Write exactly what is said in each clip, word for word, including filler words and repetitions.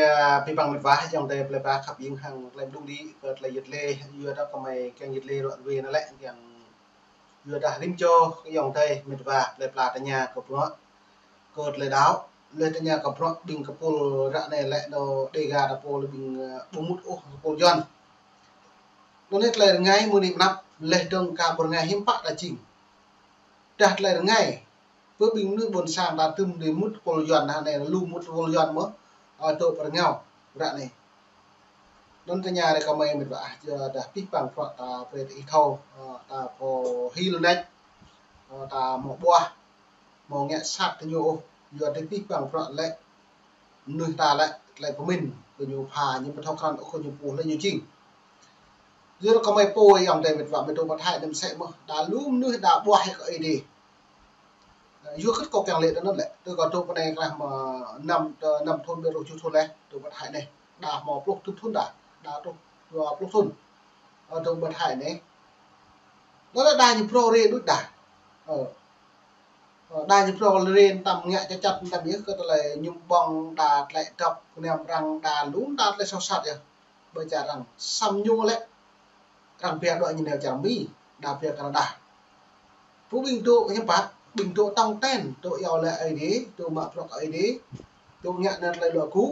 Ơ, abih bang mĕt wa, ayŏng adơi plơi pla khăp ing hăng tơlơi mơđung đĭ kơ tơlơi yit lê, yua dah kơmơi kiăng yit lê ruă wê anŭn lĕ, kiăng yua dah rĭm čô ayŏng adơi mĕt wa plơi pla tơña kơ bruă, kơ tơlơi đaŏ, lĕ tơña kơ bruă ƀing kơpul ră anai lĕ nao Đêga ta pô lĕ ƀing, ơ, ƀu mŭt ôh kơpul Yuan. Anŭn anai tơlơi rơngai mơ̆ng anai mơnăp, lĕ dơ̆ng kơ ƀu rơngai hiư̆m pă ta jing. Dah tơlơi rơngai, pơ ƀing mơnuih ƀôn sang ta tŭm đĭ mŭt kơpul Yuan dah anai, lu mŭt kơpul Yuan mơ̆, ơ, dŏ pơ rơngai ră anai. Anŭn tơña rai kơmơi mĕt wa, yua dah abih bang bruă ta brơi ta ih thâo, ơ, ta pô hil nač, ơ, ta hmâo ƀuah, hmâo ngă sat kơ ñu ôh, yua dah abih bang bruă lĕ mơnuih ta lĕ tơlơi pơmĭn kơ ñu pha, ñu ƀu thâo krăn ôh kơ ñu pô lĕ ñu jing. Yua dah kơmơi pô ayŏng adơi mĕt wa, mơ̆ dŏ pơ Thái anai mơsĕ mơ̆, đa lu mơnuih đa ƀuah kơ Ơi Adai. Yua kơ kâo kiăng lĕ tui anŭn lĕ, tui kâo dŏ pơ anai klah mơ̆ năm, tơ năm thŭn, ƀiă rơtuh thŭn leh, dŏ pơ Thái anai. Đa hmâo pluh thŭn đa, đa truh dua pluh thŭn. Ơ, dŏ pơ Thái anai. Anŭn lĕ đa ñu phrâo rai đôč đa. Ơ. Ơ, đa ñu phrâo rai tăm ngă čăt čăt tăm yơh kơ tơlơi mơñum ƀơ̆ng, đa tơlơi dŏp kơnăm arăng, đa lu mơta tơlơi soh sat yơh. Ƀơi čar arăng, samơ̆ ñu lĕ arăng pia dŏ ñu nao čar Mi, đa pia Canada. Pơ ƀing dŏ hiư̆m pă, ƀing dŏ tong ten, dŏ iâu laĭ Ơi Adai, dŏ mă bruă kơ Ơi Adai, dŏ ngă anŭn tơlơi luă gŭ.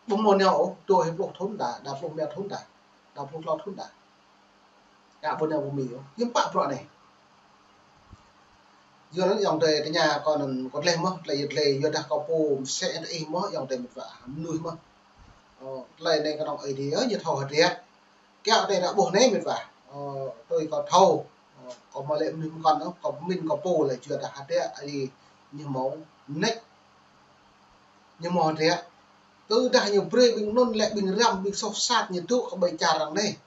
Ƀu hmâo nao ôh, dŏ hĭ pluh thŭn đa, đa pluh rơma thŭn đa, đa pluh klâo thŭn đa. Ka ƀu nao pơ Mi ôh, hiư̆m pă bruă anai. Yua anŭn ayŏng adơi tơña kâo anŭn kâo tơleh mơ̆, tơlơi yit lê, yua dah kâo pô mơsĕ tơ ih mơ̆, ayŏng adơi mĕt wa, mơnuih mơ̆. Ơ, tơlơi anai kơnơ̆ng Ơi Adai, ơ, ñu thâo hơdră. Kiăo tơlơi ră ƀuh anai mĕt wa. Ơ, tui kâo thâo, ơ, kâo hmâo lĕ mơnuih mơkŏn ôh, kâo pơmĭn kâo pô lĕ yua dah hơdră Ơi Adai ñu hmâo nač. Ñu hmâo hơdră. Tơdah ñu brơi ƀing anŭn lĕ ƀing răm, ƀing soh sat ñu dŏ kơ ƀơi čar arăng anai.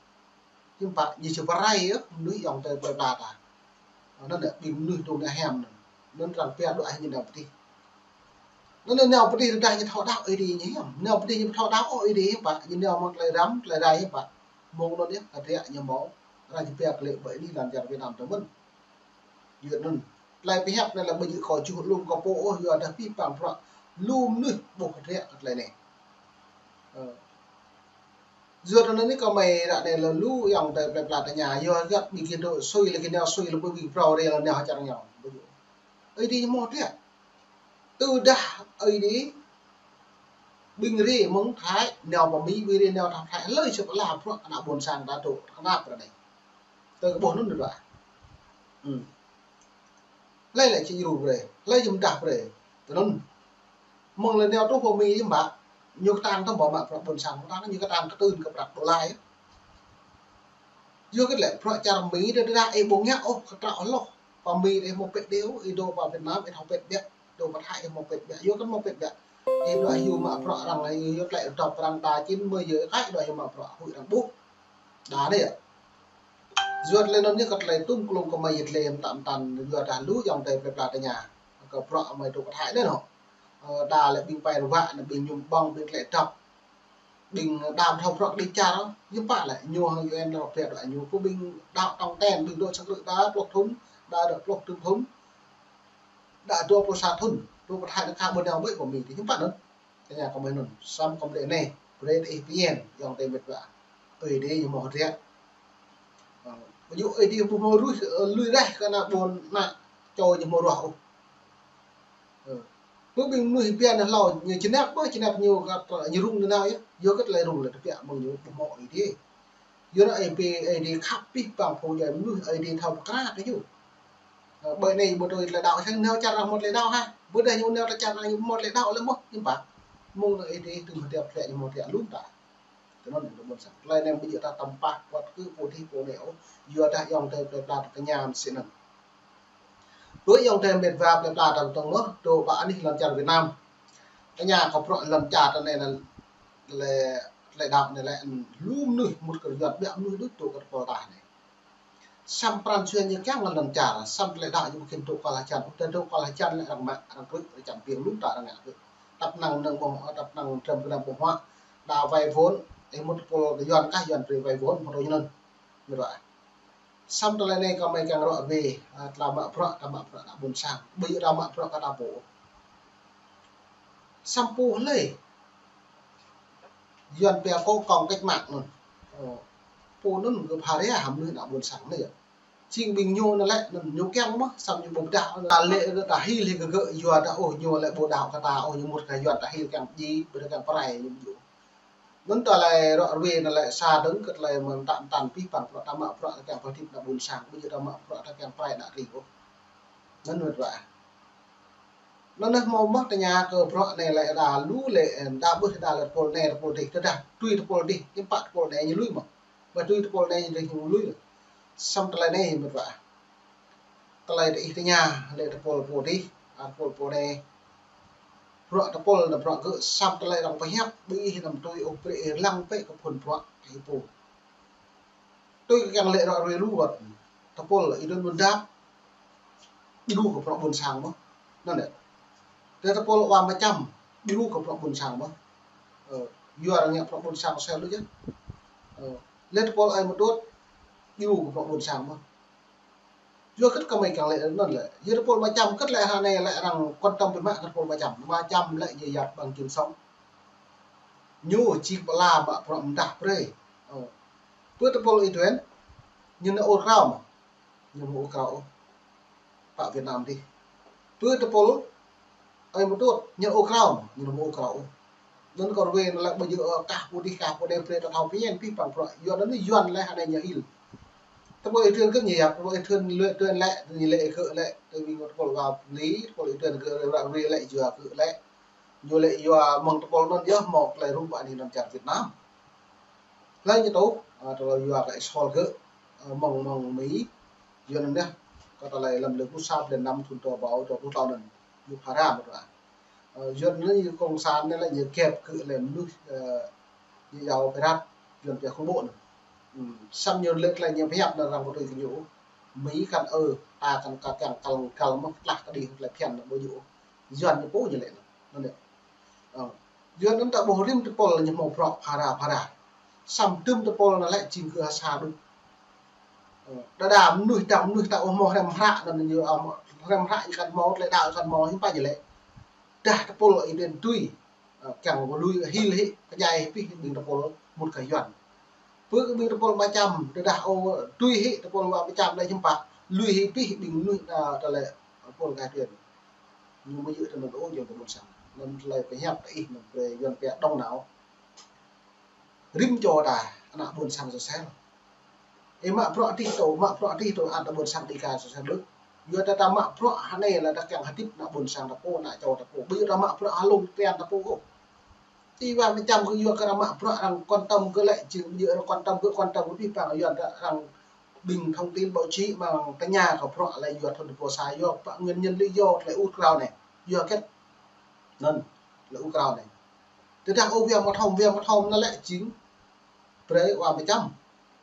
Hiư̆m pă, ñu či pơrai yơh mơnuih ayŏng adơi plơi pla ta. Anŭn lĕ ƀing mơnuih dŏ ngă hiam anŭn. Anŭn arăng pia dŏ ai ñu nao pơdih. Anŭn nao pơdih tơdah ñu thâo đaŏ Ơi Adai ñu hiam. Nao pơdih ñu thâo đaŏ Ơi Adai hiư̆m pă, ñu nao mơ̆ng tơlơi răm, tơlơi rai hiư̆m pă. Mơ̆ng anŭn yơh, hơdră ñu hmâo, arăng či pia kơ lĕ ƀơi anai lŏn čar Việt Nam ta mơ̆n. Yua anŭn, tơlơi pơhiăp anai lĕ ƀu djơ̆ kâo čuh lŏm kơ pô ôh, yua dah abih bang bruă lu mơnuih ƀuh hơdră kơ tơlơi anai. Ơ. Yua anŭn anai kơmơi ră anai lĕ lu ayŏng adơi plơi pla tơña, yua găt ƀing gih dŏ sui lĕ gih nao sui lĕ ƀu ƀing phrâo rai lĕ nao hơčar ñu. Ƀu djơ̆. Ơi Adai ñu hmâo hơdră. Tơdah Ơi Adai ƀing rai mơ̆ng Thái, nao pơ Mi, ƀing rai nao tơ Thái, hlơi či pơala bruă ană ƀôn sang ta dŏ, kơnap ră anai. Tơ kơ ƀuh anŭn đôč. Hlơi lĕ či djru brơi, hlơi či mơdah brơi. Tui anŭn. Mơ̆ng lĕ nao truh pơ Mi hiư̆m pă, ñu kơtang tơm pơ mă bruă ƀôn sang, kơtang ñu kơtang kơtưn kơ prăk đôla yơh. Yua kơ lĕ bruă čar Mi đa đa ih ƀu ngă ôh kơ trăo hloh. Pơ Mi ih hmâo pĕ đeo, ih dŏ pơ Việt Nam ih hmâo pĕ biă, dŏ pơ Thái ih hmâo pĕ biă. Yua kơ hmâo pĕ biă. Ih đuaĭ hyu mă bruă arăng, yua tơlơi dŏp arăng đa čin mơ̆ yua ih đuaĭ hyu mă bruă huĭ arăng ƀuh. Đa anai yơh. Yua tơlơi anŭn yơh kơ tơlơi tŭm klŭng kơmơi yit lê mơtam mơtam yua dah lu ayŏng adơi plơi pla tơña. Kơ bruă kơmơi dŏ pơ Thái anai nô. Ơ, đa lĕ ƀing pai ruă anai ƀing mơñum ƀơ̆ng ƀing tơlơi dŏp. Ƀing đa ƀu thâo bruă kơđi čar, hiư̆m pă lĕ ñu hăng U N rơp pia dŏ ñu pơ ƀing đaŏ tong ten, ƀing dŏ sang krư̆ đa pluh thŭn, đa dŏ pluh thŭn thŭn, đa dua pluh sa thŭn, dŏ pơ Thái anai ka ƀu nao ƀơi pơ Mi, hiư̆m pă anŭn. Tơña kơmơi anŭn, samơ̆ kơmơi lĕ anai, brơi ih pơñen, ayŏng adơi mĕt wa. Ơi Adai ñu hmâo hơdră. Ơ, ƀu djơ̆ Ơi Adai ƀu hmâo ruih, ơ, lui raih kơ ană ƀôn ană čô ñu hmâo ruah ôh. Ơ. Pơ ƀing mơnuih pia anai hlâo, ñu čơnap ƀơi, čơnap ñu kơ, ñu rŭng nanao yơh. Yua kơ tơlơi rŭng lĕ tơbiă mơ̆ng ñu ƀu hmâo Ơi Adai. Yua anŭn Ơi Adai, Ơi Adai khăp abih bang phung djuai mơnuih, Ơi Adai thâo pơkra kơ ñu. Ơ, ƀơi anai ƀu tui tơlơi đaŏ sang nao čar arăng hmâo tơlơi đaŏ hă. Ƀôdah ñu nao čar arăng hmâo tơlơi đaŏ lĕ mơ̆, hiư̆m pă. Mơ̆ng Ơi Adai tŭm hơdră pơkra ñu hmâo hơdră lŏm ta. Tui anŭn ñu ƀôn sang. Tơlơi anai ƀu djơ̆ ta tơm pah wơ̆t kơ pô dih pô anai ôh. Yua dah ayŏng adơi plơi pla ta tơña mơsĭ anŭn. Tui ayŏng adơi mĕt wa plơi pla ta tơ̆ng mơ̆, dŏ pơ anih lŏn čar Việt Nam. Tơña kơ bruă lŏn čar ta anai lĕ, lĕ, tơlơi đaŏ anai lĕ, lu mơnuih mŭt kơ Yuan, ƀiă mơnuih đôč dŏ kơ tơpul ta anai. Samơ̆ pran jua ñu kiăng lŏn čar, samơ̆ tơlơi đaŏ ñu ƀu khĭn dŏ kơ hơjăn, ƀu dŏ kơ hơjăn lĕ arăng mă, arăng krư̆, arăng čăm biêng lŏm ta arăng ngă krư̆. Tăp năng mơnơ̆ng ƀơ̆ng, tăp năng trơm gơnam ƀơ̆ng huă, đa vay vốn, ih mŭt tơpul kơ Yuan kah Yuan brơi vay vốn, hmâo dŏ ñu anŭn. Mĕt wa. Samơ̆ tơlơi anai kơmơi kiăng ră wê, ơ, tơlơi mă bruă, tơlơi mă bruă ană ƀôn sang. Ƀu djơ̆ tơlơi mă bruă kơ ta pô. Samơ̆ pô hlơi. Yuan pia kơ kông cách mạng anŭn. Ơ, pô anŭn kơ phara hăm mơnuih ană ƀôn sang anai yơh. Jing ƀing ñu anŭn lĕ, anŭn ñu kiăng mơ̆n, samơ̆ ñu ƀu pơdah, ta lĕ kơ ta hil hĭ kơ gơ̆, yua ta ôh ñu lĕ ƀu đaŏ kơ ta, ôh ñu mŭt kơ Yuan ta hil kiăng ji, ƀu đaŏ kiăng pơrai ñu ƀu djơ̆. Anŭn tơlơi ră ruai anŭn lĕ sa dơ̆ng kơ tơlơi mơ̆ng tăm tăn pih păng bruă ta mă bruă kiăng pơhơdip ană ƀôn sang, ƀu djơ̆ ta mă bruă ta kiăng pơrai ană rĭm ôh. Anŭn mơ̆n wa. Anŭn hmâo mơ̆ tơña kơ bruă anai lĕ đa lu lĕ, đa ƀuh đa lĕ tơpul anai tơpul adih, tơdah tui tơpul adih, hiư̆m pă tơpul anai ñu lui mơ̆. Ƀu tui tơpul anai ñu lui. Samơ̆ tơlơi anai mơ̆n wa. Tơlơi tơ ih tơña lĕ tơpul pô adih, a tơpul pô anai. Bruă tơpul anŭn bruă gơ̆ samơ̆ tơlơi arăng pơhiăp, ƀing ih anăm tui ôh, brơi ih lăng pĕ kơ phŭn bruă kơ ih pô. Tui kơ kiăng lĕ ră ruai lu wơ̆t. Tơpul ih dŏ ƀun dap, ƀu lu kơ bruă ƀôn sang mơ̆n. Anŭn lĕ. Tơ tơpul wa mơčăm, ƀu lu kơ bruă ƀôn sang mơ̆n. Ơ, yua arăng ngă bruă ƀôn sang sel lu yơh. Ơ, lĕ tơpul ai mơtut, ƀu lu kơ bruă ƀôn sang mơ̆n. Yua kơ kơmơi kiăng lĕ anŭn lĕ. Yua tơpul mơčăm kơ lĕ hơnai lĕ arăng quan tâm biă mă kơ tơpul mơčăm. Mơčăm lĕ ñu yap ƀăng čun song. Ñu či pơala mă bruă mơdah brơi. Ơ. Pơ tơpul ih tuen, ñu nao ur krao mơ̆n. Ñu nao ur krao ôh. Pă Việt Nam adih. Pơ tơpul ai mơtut, ñu nao ur krao mơ̆n, ñu nao ur krao ôh. Anŭn kơ ruai anŭn lĕ ƀu djơ̆, ơ, kah pô adih, kah pô anai brơi ta thâo phiăn pih păng bruă. Yuan anŭn Yuan lĕ hơnai ñu hil. Tơpul ih tuen kơ ñu yap, tơpul ih tuen lĕ, tuen lĕ, ñu lĕ kơ lĕ, tơ ƀing tơpul wa pơli, tơpul ih tuen kơ ră ruai lĕ, yua kơ lĕ. Ñu lĕ yua mơ̆ng tơpul anŭn yơh mơ̆ tơlơi rup anai anŭn čar Việt Nam. Hlơi ñu tŭ, a, tơlơi yua kơ Israel gơ̆, a, mơ̆ng, mơ̆ng Mi, Yuan anŭn yơh, kơ tơlơi lăm lơ pluh sa blan năm thŭn dua rơbâo dua pluh klâo anŭn, ñu phara mơ̆n wa. A, Yuan anŭn ñu cộng sản anai lĕ ñu kĕp gơ̆ lĕ mơnuih, a, ñu yua pơrat, Yuan pia khủng bố anŭn. Ư, samơ̆ ñu lĕ tơlơi ñu pơhiăp anŭn arăng ƀu tui kơ ñu. Mi kăn ơ, ta kăn kơ kiăng kăl kăl mơ̆ tlah kơđi tơlơi phiăn anŭn ƀu djơ̆. Yuan ñu pô ñu lĕ anŭn. Anŭn lĕ. Ơ. Yuan anŭn ta ƀuh rĭm tơpul ñu hmâo bruă phara phara. Samơ̆ tŭm tơpul anŭn lĕ jing kơ ha sa đôč. Ơ, đa đa mơnuih ta mơnuih ta ƀuh hmâo hrăm hră anŭn ñu, ơ, hrăm hră ñu kăn hmâo, tơlơi đaŏ kăn hmâo, hiư̆m pă ñu lĕ. Dah tơpul ih tuen tui. Ơ, kiăng kơ lui hil hĭ, kơjai hĭ pih ƀing tơpul mŭt kơ Yuan. Pơ kơ ƀing tơpul mơčăm, tơdah ơ tui hĭ tơpul wa mơčăm lĕ hiư̆m pă, lui hĭ pih ƀing mơnuih, ơ, tơlơi tơpul kơ tuen. Ñu mơ̆ yơh tơnŭn ôh, yơh tơnŭn sang. Anŭn tơlơi pơhiăp kơ ih anŭn brơi Yuan pia đông đảo. Rĭm čô ta, ană ƀôn sang sosel. Ih mă bruă adih tŭ, mă bruă adih tŭ, ană ƀôn sang đĭ kơ sosel đôč. Yua ta ta mă bruă hơnai lĕ ta kiăng hơdip ană ƀôn sang ta pô, ană čô ta pô. Ƀu yua ta mă bruă hơlŭng pian ta pô ôh. Ti wa mơčăm kơ yua kơ arăng mă bruă arăng quan tâm kơ lĕ jing ƀu yua arăng quan tâm kơ quan tâm kơ pih păng Yuan ta arăng ƀing thông tin báo chí mơ̆ng tơña kơ bruă lĕ yua thŭn dua pluh sa yua pă nguyên nhân lý do tơlơi ur krao anai. Yua kĕt. Anŭn, tơlơi ur krao anai. Tơdah ơ wia mơthom, wia mơthom anŭn lĕ jing. Brơi wa mơčăm.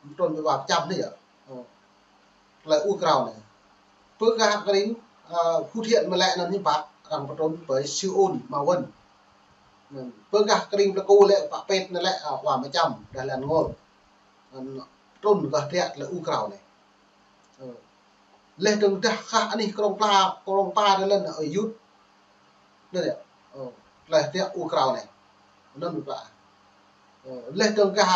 Mơtrŭn brơi wa mơčăm anai yơh. Ơ. Tơlơi ur krao anai. Pơ gah kơring, ơ, Phú Thiện mơ̆ lĕ anŭn hiư̆m pă, arăng pơtrŭn ƀơi Siu Ôn, Mao Vân. Anŭn. Pơ gah kơring Plei Ku lĕ pă pet anŭn lĕ, ơ, wa mơčăm, dah lăn ngol. Anŭn, pơtrŭn gah triă tơlơi ur krao anai. Ơ. Leh dơ̆ng dah kah anih krong pla, krong pa tơ lăn ơi yut. Anŭn yơh. Ơ, leh triă ur krao anai. Anŭn mơ̆ pla. Ơ, leh dơ̆ng kah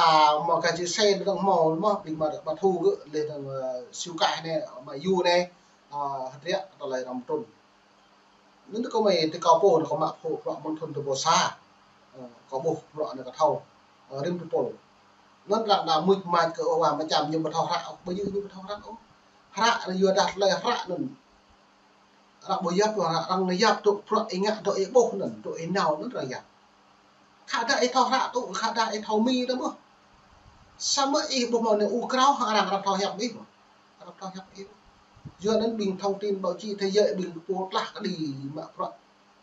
mơ̆ kah či sen dơ̆ng mơ̆ mơ̆ ƀing mă, mă thu gơ̆, leh dơ̆ng, ơ, Siu Kah anai, mă yu anai, ơ, hơtriă tơlơi arăng pơtrŭn. Anŭn tơ kơmơi tơ kâo pô anŭn kâo mă pho bruă mơ̆ng thŭn dua pluh sa. Ơ, kâo ƀuh bruă anŭn kâo thâo. Ơ, rĭm tơpul. Anŭn arăng đa mŭt mač kơ ơ wa mơčăm ñu ƀu thâo hră ôh, ƀu djơ̆ ñu ƀu thâo hră ôh. Hră anŭn yua dah tơlơi hră anŭn. Arăng ƀu yap ôh hră, arăng yap tŭ bruă ih ngă tŭ ih ƀuh anŭn, tŭ ih nao anŭn arăng yap. Khă dah ih thâo hră tŭ, khă dah ih thâo Mi tơ mơ̆. Samơ̆ ih ƀuh mơ̆ anai ur krao hăng arăng, arăng thâo hiăp ih mơ̆. Arăng thâo hiăp ih. Yua anŭn ƀing thông tin báo chí thế giới ƀing pô tlah kơđi mă bruă.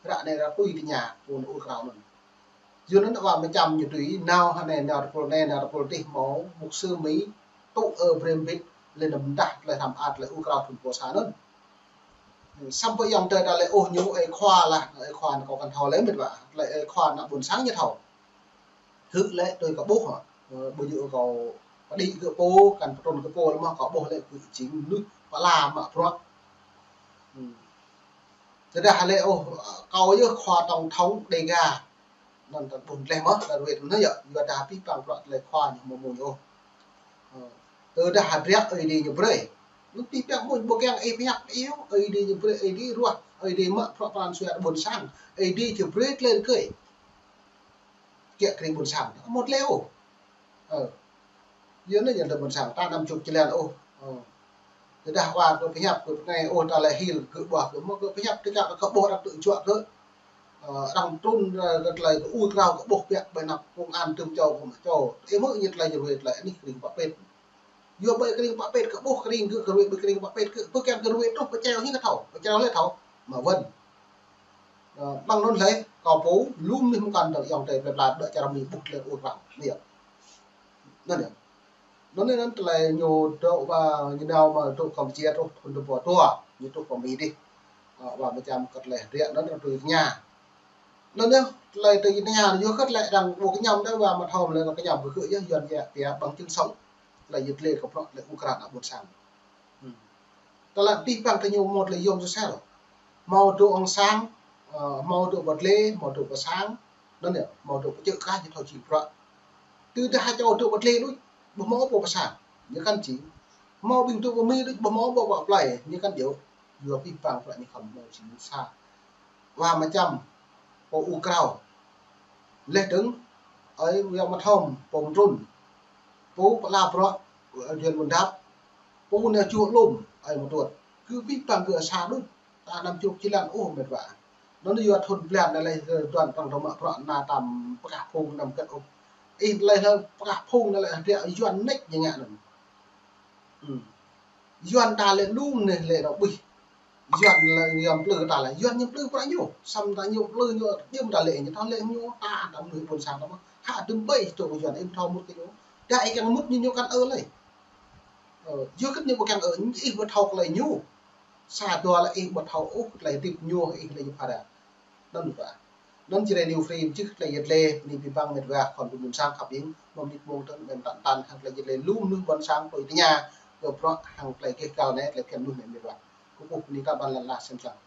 Ră anai arăng tui tơña pô anŭn ur krao anŭn. Yua anŭn wa mơčăm ñu tui, nao hơnai, nao tơpul anai, nao tơpul adih hmâo, mục sư Mi, tŭ ơ brem bit, leh anŭn mơdah tơlơi hrăm ăt tơlơi ur krao thŭn dua pluh sa anŭn. Samơ̆ yơ̆ng tơ ta lĕ ôh ñu ơi khua lah, ơi khua anŭn kâo kăn thâo lĕ mĕt wa, tơlơi ơi khua ană ƀôn sang ñu thâo. Hư̆ lĕ tui kâo ƀuh hă. Ơ, ƀu djơ̆ kâo pơđĭ gơ̆ pô, kăn pơtrŭn gơ̆ pô lĕ mơ̆ kâo ƀuh lĕ gơ̆ jing mơnuih pơala mă bruă. Ư. Tơdah lĕ ôh, kâo yơh khua tổng thống Đêga. Anŭn ta ƀuh leh mơ̆, ta ruai tui anŭn yơh, yua dah pih pang bruă tơlơi khua ñu mơ̆ mơ̆ ñu ôh. Ơ, tơdah hơdră Ơi Adai ñu brơi. Anŭn pih pang mơ̆ ƀu kiăng ih pơhiăp iâu, Ơi Adai ñu brơi, Ơi Adai ruah, Ơi Adai mă bruă pran jua ƀôn sang, Ơi Adai či brơi tơlơi rơgơi. Kiăng kơ ƀôn sang, mơ̆ tơlơi ôh. Ơ. Yua anŭn ñu tơlơi ƀôn sang, ta anăm čŭk čơlan ôh. Ơ. Tơdah wa kơ pơhiăp kơ pơnai ôh ta lĕ hil kơ ƀuh kơ mơ̆ kơ pơhiăp tơdah kơ ƀuh arăng tŭ juă kơ. Ơ, arăng trŭn, ơ, kơ tơlơi kơ u krao kơ ƀuh biă ƀơi anăp công an tơm čô kơ mă čô. Ih mơ̆ ñu tơlơi ñu ruai tơlơi anih kơring pă pet. Yua ƀơi kơring pă pet kơ ƀuh kơring kơ kơ ruai ƀơi kơring pă pet kơ ƀơi kiăng kơ ruai truh pơčeo ñu kơ thâo, pơčeo lĕ thâo. Mă wơ̆n. Ơ, ƀăng anŭn lĕ, kâo pô, lŏm mơnuih mơkăn dơ̆ng ayŏng adơi plơi pla dŏ čar Mi ƀuh tơlơi u krao. Anai yơh. Anŭn yơh. Anŭn yơh, anŭn tơlơi ñu dŏ wa ñu nao mă dŏ Campuchia truh thun dua rơbâo dua, ñu truh pơ Mi dih. Ơ, wa mơčăm kơ tơlơi hơdră anŭn rơtui tơña. Anŭn yơh, tơlơi tui tơña, yua kơ tơlơi arăng ƀu kơñăm đơi wa mă thâo lĕ kơñăm kơ gơ̆ yơh, Yuan yơh, pia bằng chứng sống. Tơlơi yơh tơlơi kơ bruă tơlơi u krao ană ƀôn sang. Hmm. Tơlơi pih pang tơ ñu mơ̆ tơlơi yôm sơsel. Hmâo dŏ ong sang, ơ, hmâo dŏ pơ tơlơi, hmâo dŏ pơ sang, anŭn yơh, hmâo dŏ pơ čư̆ kah ñu thâo či bruă. Tơdah hơčâo dŏ pơ tơlơi đôč, ƀu hmâo pô pơ sang, ñu kăn či. Hmâo ƀing dŏ pơ Mi đôč, ƀu hmâo pô pơ plơi, ñu kăn djơ̆. Yua pih pang bruă ñu khŏm hmâo či sa. Wa mơčăm, pô u krao. Leh dơ̆ng, ơi, wa mă thâo, pô mtrŭn. Pô pơala bruă, ơi, Yuan mơ̆n dăp. Pô nao čuh lŏm, ơi, mơtuăt. Kơ pih pang kơ sa đôč. Ta anăm čŭk čơlan ôh met wa. Anŭn yua thun blan anai lĕ, ơ, tuan păng tơma bruă anai tam pơkah phung anăm kơt ôh. Ih lĕ lĕ pơkah phung anai lĕ hơdră Yuan nĕč ñu ngă anŭn. Hmm. Yuan ta lĕ lŏm anai lĕ rơbih. Yuan lĕ Yuan plư ta lĕ. Yuan ñu plư bruă ñu. Samơ̆ ta ñu plư ñu jơ̆m ta lĕ ñu ta lĕ ñu ta ta mơnuih ƀôn sang ta mơ̆. Hă tơm ƀai tơ Yuan ih thâo mŭt kơ ñu. Dah ih kiăng mŭt ñu ñu kăn ơ lĕ. Ơ, yua kơ ñu ƀu kiăng ơ, ih ƀu thâo tơlơi ñu. Sa dua lĕ ih ƀu thâo ôh tơlơi hơdip ñu ih lĕ ñu phara. Anŭn wa. Anŭn Jrai New Free čih tơlơi yơh tơlơi, bơni pih pang met wa khŏm tŭ ƀôn sang khăp ing, mơ̆ng mơnit mơ̆ng tơ̆ng, mơ̆ng tăn tăn, hăng tơlơi yơh tơlơi lŏm mơnuih ƀôn sang tui tơña, kơ bruă hăng tơlơi keh kal anai, tơlơi phiăn mơnuih anai met wa. Kơkuh bơni ta ƀan lăn la sem čang.